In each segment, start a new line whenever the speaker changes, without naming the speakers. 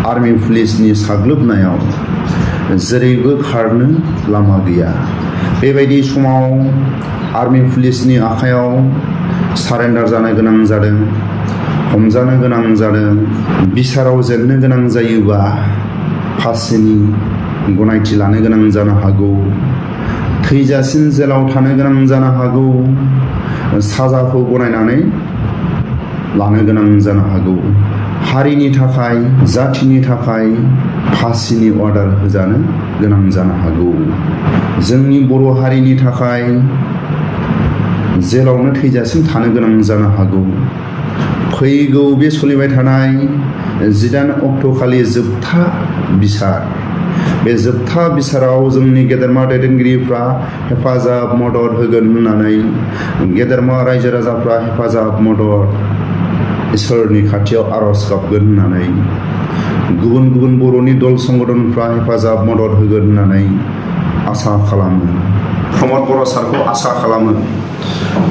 Army पुलिसनि साग्लोबनायाव जेरैबो खारनो लामा गैया। बेबायदि समाव आर्मी पुलिसनि आखायाव सारेन्डार जानो गोनां जादों, हमजानो गोनां जादों। बिसाराव जेननो गोनां जायोबा फासिनि गनायथि लानो गोनां जानो हागौ, थैजासिम जेलाव थानो गोनां जानो हागौ, साजाखौ गनायनानै लानो गोनां जानो हागौ। हारिनि थाखाय, जाथिनि थाखाय फासिनि अर्डार होजानो गोनां जानो हागौ। जोंनि बर' हारिनि थाखाय जेलावनो थैजासिम थानो गोनां जानो हागौ। फैगौ बे सोलिबाय थानाय 18 अक्ट'खालि जोबथा बिसार। बे जोबथा बिसाराव जोंनि गेदेरमा दैदेनगिरिफ्रा हेफाजाब मदद होगोन होननानै, गेदेरमा रायजो राजाफ्रा हेफाजाब मदद इसोरनि खाथियाव आर'ज गाबगोन होननानै, गुबुन गुबुन बर'नि दल संगठनफ्रा हेफाजाब मदद होगोन होननानै आसा खालामो। प्रमद बर' सारखौ आसा खालामो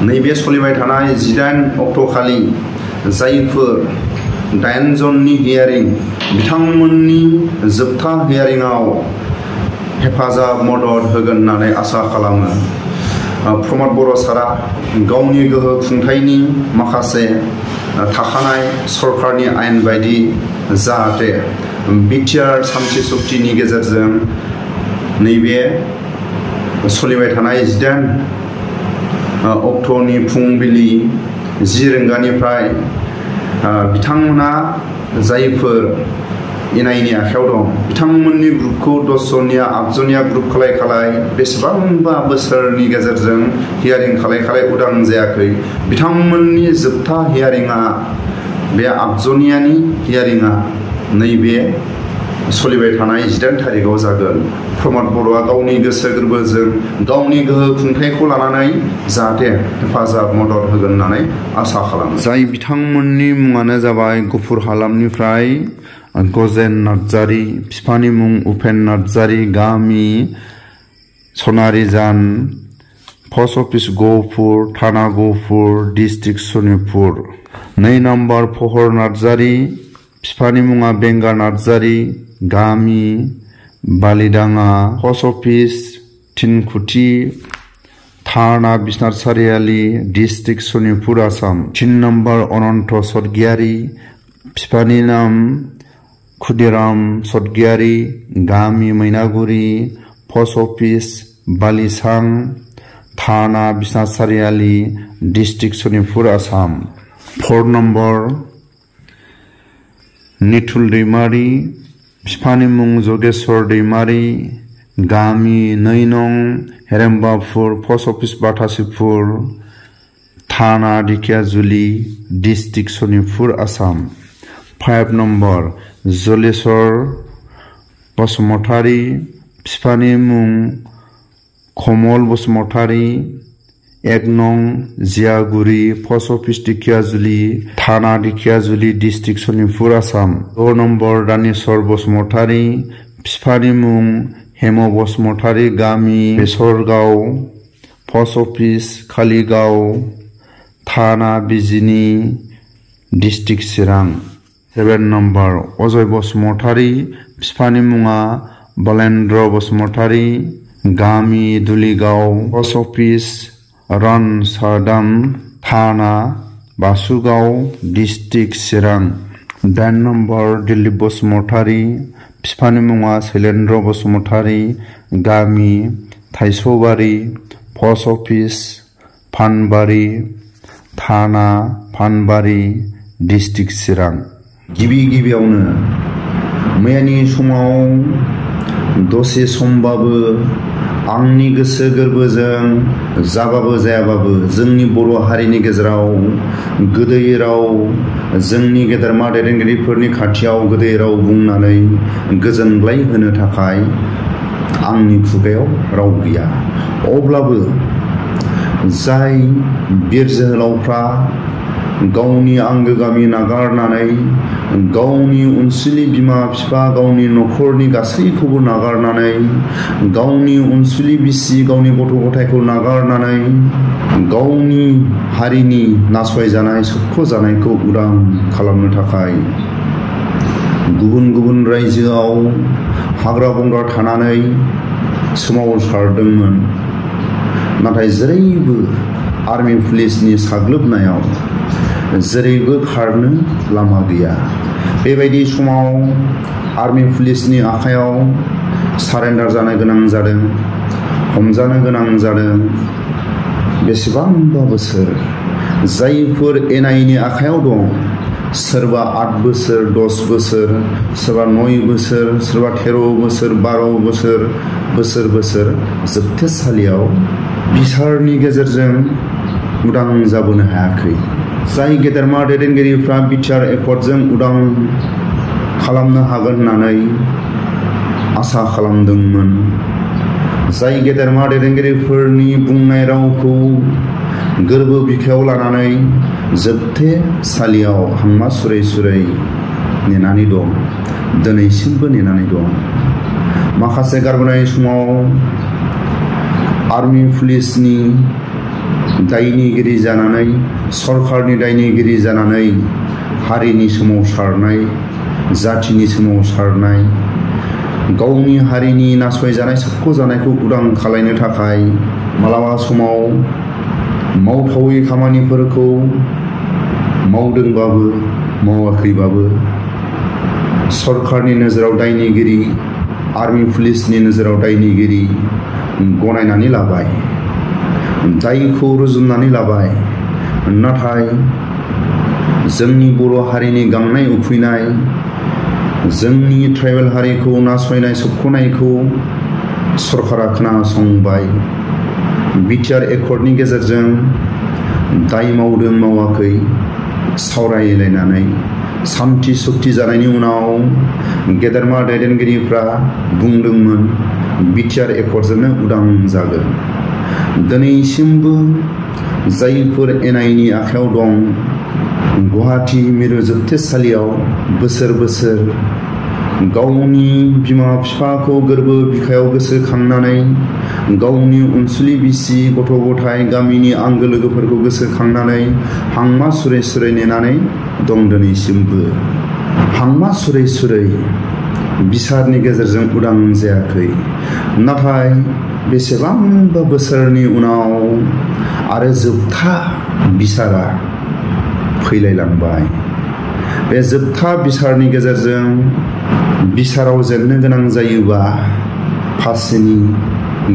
नैबे सोलिबाय थानाय 18 अक्ट'खालि जायफोर 8 जननि हियारिं, बिथांमोननि जोबथा हियारिंआव हेफाजाब मदद होगोन होननानै आसा खालामो। प्रमद बर' सारा गावनि गोहो खुंथायनि माखासे थाखानाय सरकारनि आयेन बायदि जाहाथे बिटिआर सान्थि चुक्तिनि गेजेरजों नैबे सोलिबाय थानाय 18 अक्ट'नि फुंबिलि 10 रिंगानिफ्राय बिथांमोना जायफोर इनायनि आखायाव दं, बिथांमोननि ग्रुपखौ 10 जनिया 8 जनिया ग्रुप खालाय बेसेबांबा बोसोरनि गेजेरजों हियारिं खालाय उदां जायाखै। बिथांमोननि जोबथा हियारिंआ, बे 8 जनियानि हियारिंआ नैबे सोलिबाय थानाय 18 थारिखआव जागोन। प्रमद बर'आ गावनि गोसो गोरबोजों गावनि गोहो खुंथायखौ लानानै जाहाथे हेफाजाब मदद होगोन होननानै आसा खालामो। जाय बिथांमोननि मुङानो जाबाय गुफुर हालामनिफ्राय गजेन नार्जारी, बिफानि मुं उपेन नार्जारी, गामि सनारिजान, पस्ट अफिस गहपुर, थाना गहपुर, डिस्ट्रिक्ट सनितपुर। 2 नम्बर फहर नार्जारी, बिफानि मुङा बेंगा नार्जारी, गामि बालिदाङा, पस्ट अफिस थिनखुथि, थाना बिसनाथ सारियाली, डिस्ट्रिक्ट सनितपुर, आसाम। 3 नम्बर अनन्त सतगियारी, बिफानि नाम खुदिराम सतगियारी, गामि मैनागुरि, पस्ट अफिस बालिसां, थाना बिसनाथ सारियाली, डिस्ट्रिक्ट सनितपुर, आसाम। 4 नम्बर निथुल दैमारी, बिफानि मुं जगेश्वर दैमारी, गामि 2 नं हेरेम्बापुर, पस्ट अफिस बाथासिपुर, थाना दिखियाजुलि, डिस्ट्रिक्ट सनितपुर, आसाम। 5 नम्बर जलेश्वर बसुमतारी, बिफानि मुं कमल बसुमतारी, 1 नं जियागुरि, पस्ट अफिस दिखियाजुलि, थाना दिखियाजुलि, डिस्ट्रिक्ट सनितपुर, आसाम। 6 नम्बर दानेश्वर बसुमतारी, बिफानि मुं हेम बसुमतारी, गामि बेसरगाव, पस्ट अफिस कालिगाव, थाना बिजिनि, डिस्ट्रिक्ट चिरां। 7 नम्बर अजय बसुमतारी, बिफानि मुङा बलेन्द्र बसुमतारी, गामि दुलिगाव, पस्ट अफिस रानसादाम, थाना बासुगाव, डिस्ट्रिक्ट चिरां। 8 नम्बर दिलीप बसुमतारी, बिफानि मुङा शैलेन्द्र बसुमतारी, गामि थाइसौबारि, पस्ट अफिस फानबारि, थाना फानबारि, डिस्ट्रिक्ट चिरां। गिबियावनो मैयानि समाव दसे समबाबो आंनि गोसो गोरबोजों जाबाबो जायाबाबो जोंनि बर' हारिनि गेजेराव गोदै राव, जोंनि गेदेरमा दैदेनगिरिफोरनि खाथियाव गोदै राव बुंनानै गोजोनग्लाय होनो थाखाय आंनि खुगायाव राव गैया। अब्लाबो जाय बिर जोहोलावफ्रा गावनि आंगो गामि नागारनानै, गावनि अनसुलि बिमा बिफा, गावनि न'खरनि गासैखौबो नागारनानै, गावनि अनसुलि बिसि, गावनि गथ' गथायखौ नागारनानै, गावनि हारिनि नासयजानाय सोबख'जानायखौ उदां खालामनो थाखाय गुबुन गुबुन रायजोआव हाग्रा बंग्रा थानानै सोमावसारदोंमोन, नाथाय जेरैबो आर्मी पुलिसनि साग्लोबनायाव जेरैबो खारनो लामा गैया। बेबायदि समाव आर्मी पुलिसनि आखायाव सारेन्डार जानो गोनां जादों, हमजानो गोनां जादों। बेसेबांबा बोसोर जायफोर एनआईनि आखायाव दं, सोरबा 8 बोसोर 10 बोसोर, सोरबा 9 बोसोर, सोरबा 13 बोसोर 12 बोसोर जोबथेसालियाव बिसारनि गेजेरजों उदां जाबोनो हायाखै। जाय गेदेरमा दैदेनगिरिफ्रा बिटिआर एकर्डजों उदां खालामनो हागोन होननानै आसा खालामदोंमोन, जाय गेदेरमा दैदेनगिरिफोरनि बुंनाय रावखौ गोरबो बिखायाव लानानै जोबथेसालियाव हांमा सुरै सुरै नेनानै दं, दिनैसिमबो नेनानै दं। माखासे गारबोनाय समाव आर्मी पुलिसनि दायनिगिरि जानानै, सरकारनि दायनिगिरि जानानै हारिनि सोमावसारनाय, जाथिनि सोमावसारनाय, गावनि हारिनि नासयजानाय सोबख'जानायखौ उदां खालामनो थाखाय मालाबा समाव मावथावै खामानिफोरखौ मावदोंबाबो मावाखैबाबो सरकारनि नोजोराव दायनिगिरि, आर्मी पुलिसनि नोजोराव दायनिगिरि गनायनानै लाबाय, दायखौ रुजुननानै लाबाय। नाथाय जोंनि बर' हारिनि गांनाय उखैनाय, जोंनि ट्राइबेल हारिखौ नासयनाय सोबख'नायखौ सरकारा खोनासंबाय। बिटिआर एकर्डनि गेजेरजों दाय मावदों मावाखै सावरायलायनानै सान्थि सुक्ति जानायनि उनाव गेदेरमा दैदेनगिरिफ्रा बुंदोंमोन बिटिआर एकर्डजोंनो उदां जागोन। दिनैसिमबो जायफोर एनआईनि आखायाव दं, गुवाहाटी मिरु जोबथेसालियाव बोसोर बोसोर गावनि बिमा बिफाखौ गोरबो बिखायाव गोसोखांनानै, गावनि अनसुलि बिसि गथ' गथाय गामिनि आंगो लोगोफोरखौ गोसोखांनानै हांमा सुरै सुरै नेनानै दं दिनैसिमबो। हांमा सुरै सुरै बिसारनि गेजेरजों उदां जायाखै। नाथाय बेसेबांबा बोसोरनि उनाव आरो जोबथा बिसारा फैलायलांबाय। बे जोबथा बिसारनि गेजेरजों बिसाराव जेननो गोनां जायोबा फासिनि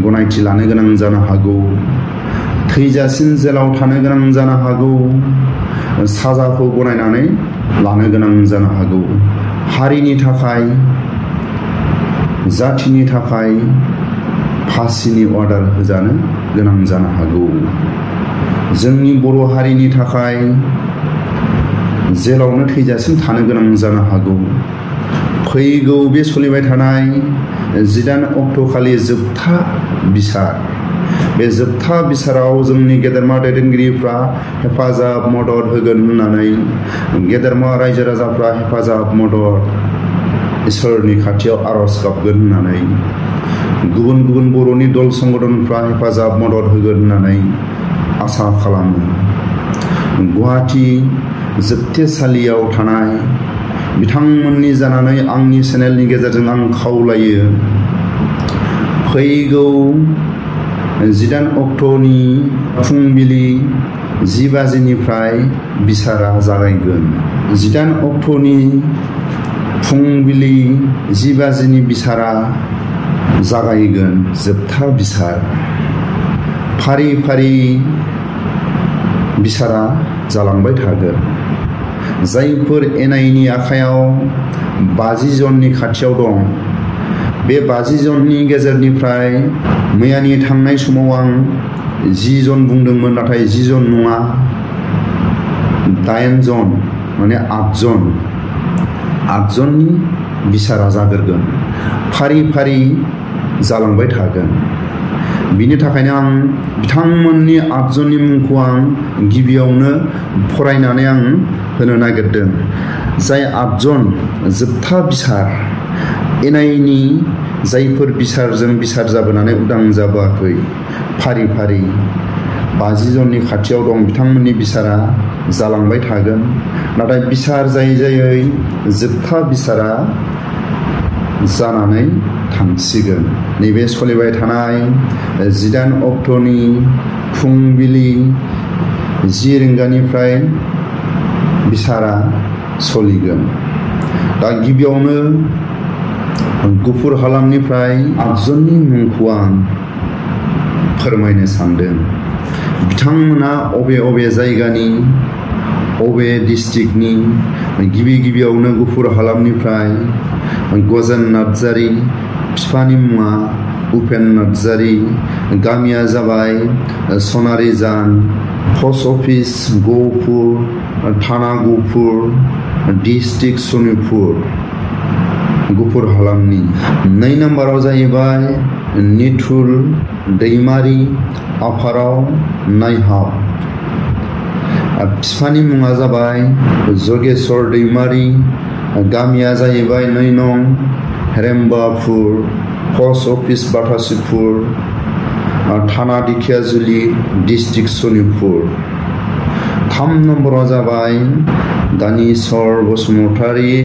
गनायथि लानो गोनां जानो हागौ, थैजासिम जेलाव थानो गोनां जानो हागौ, साजाखौ गनायनानै लानो गोनां जानो हागौ। हारिनि थाखाय, जाथिनि थाखाय फासिनि अर्डार होजानो गोनां जानो हागौ। जोंनि बर' हारिनि थाखाय जेलावनो थैजासिम थानो गोनां जानो हागौ। फैगौ बे सोलिबाय थानाय 18 अक्ट'खालि जोबथा बिसार। बे जोबथा बिसाराव जोंनि गेदेरमा दैदेनगिरिफ्रा हेफाजाब मदद होगोन होननानै, गेदेरमा रायजो राजाफ्रा हेफाजाब मदद इसोरनि खाथियाव आर'ज गाबगोन होननानै, गुबुन गुबुन बर'नि दल संगठनफ्रा हेफाजाब मदद होगोन होननानै आसा खालामो। गुवाहाटी जोबथेसालियाव थानाय बिथांमोननि जानानै आंनि चेनेलनि गेजेरजों आं खावलायो, फैगौ 18 अक्ट'नि फुंबिलि 10 बाजिनिफ्राय बिसारा जागायगोन। 18 अक्ट'नि फुंबिलि 10 बाजिनि बिसारा जागायगोन। जोबथा बिसार फारि फारि बिसारा जालांबाय थागोन। जायफोर एनआईनि आखायाव 50 जननि खाथियाव दं, बे 50 जननि गेजेरनिफ्राय मैयानि थांनाय समाव आं 10 जन बुंदोंमोन, नाथाय 10 जन नङा, 8 जन माने 8 जननि बिसारा जागोरगोन। फारि फारि जालांबाय थागोन। बिनि थाखायनो आं बिथांमोननि 8 जननि मुंखौ आं गिबियावनो फरायनानै आं होनो नागिरदों। जाय 8 जन जोबथा बिसार, एनआईनि जायफोर बिसारजों बिसार जाबोनानै उदां जाबोआखै, फारि फारि 50 जननि खाथियाव दं बिथांमोननि बिसारा जालांबाय थागोन नाथाय बिसार जायै जायै जोबथा बिसारा जानानै थांसिगोन नैबे सोलिबाय थानाय 18 अक्ट'नि फुंबिलि 10 रिंगानिफ्राय बिसारा सोलिगोन दा गिबियावनो गुफुर हालामनिफ्राय 8 जननि मुंखौ आं फोरमायनो सानदों बिथांमोना अबे जायगानि अबे डिस्ट्रिक्टनि गिबियावनो गुफुर हालामनिफ्राय गजेन नार्जारी बिफानि मुङा उपेन नार्जारी गामिया जाबाय सनारिजान पस्ट अफिस गहपुर थाना गहपुर डिस्ट्रिक्ट सनितपुर गुफुर हालामनि 2 नम्बराव जाहैबाय निथुल दैमारी आफाराव नायहाव बिफानि मुङा जाबाय जगेश्वर दैमारी गामिया जाहैबाय 2 नं हेरेम्बापुर पस्ट अफिस बाटासिपुर थाना दिखियाजुलि डिस्ट्रिक्ट सनितपुर 3 नम्बराव जाबाय दानिश्वर बसुमतारी